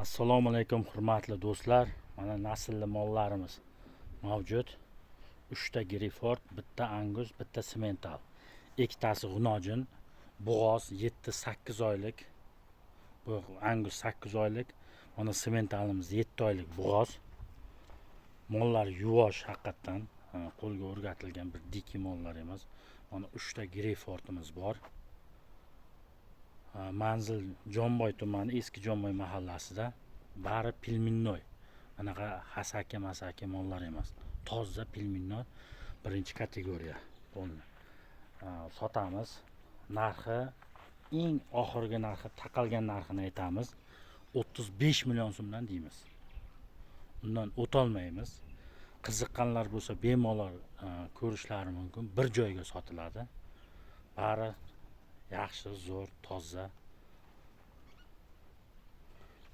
Assalomu alaykum, hurmatli do'stlar. Mana naslli mollarimiz mavjud. 3 ta Giriford, bitta Angus, bitta Simmental. Ikkitasi g'unojin, bo'g'oz 7-8 oylik. Bu Angus 8 oylik. Mana Simmentalimiz 7 oylik bo'g'oz. Mollar yuvosh haqiqatdan, qo'lga o'rgatilgan bir дикий mollar emas. Mana 3 ta Girifordimiz bor. Manzil Jomboy tumani, Eski Jomboy mahallasida. Bari племенной. Anaqa hasaki masaki mollar emas. Toza племенной, birinchi kategoriya. Полный. Sotamiz. Narxi, eng oxirgi narxi, taqalgan narxini aytamiz. 35 million so'mdan deymiz. Undan o'tolmaymiz. Qiziqqanlar bo'lsa bemalol ko'rishlari mumkin. Bir joyga sotiladi. Bari yaxshi, zo'r, toza.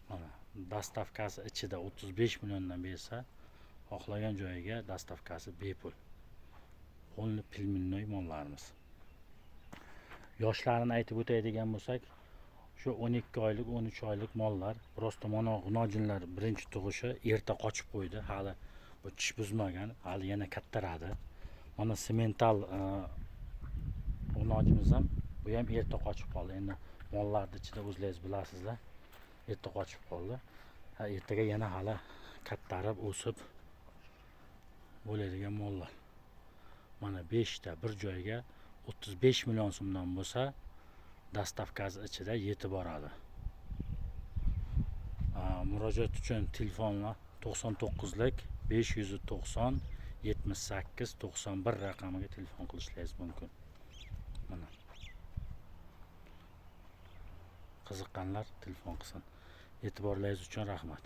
Mana доставка si ichida, 35 milliondan bersa, xohlagan joyiga доставка si bepul. Полный племенной mollarimiz. Yoshlarini aytib o'taydigan bo'lsak, shu 12 oylik, 13 oylik mollar. Просто mana g'unojinlar birinchi tug'ishi, erta qochib qo'ydi. Hali bu tish buzmagan, hali yana kattaradi. Mana Simmental g'unojimiz ham, bu ham erta qochib qoldi. Endi mollarni ichida o'zlaringiz bilasizlar, erta qochib qoldi. Ha, ertaga yana hali kattarib, o'sib bo'ladigan mollar. Mana 5 ta bir joyga 35 million so'mdan bo'lsa, доставка si ichida yetib boradi. Murojaat uchun telefonlar 99lik 590 78 91 raqamiga telefon qilishlaringiz mumkin. Mana. Qiziqqanlar telefon qilsin. E'tiborlaringiz uchun rahmat.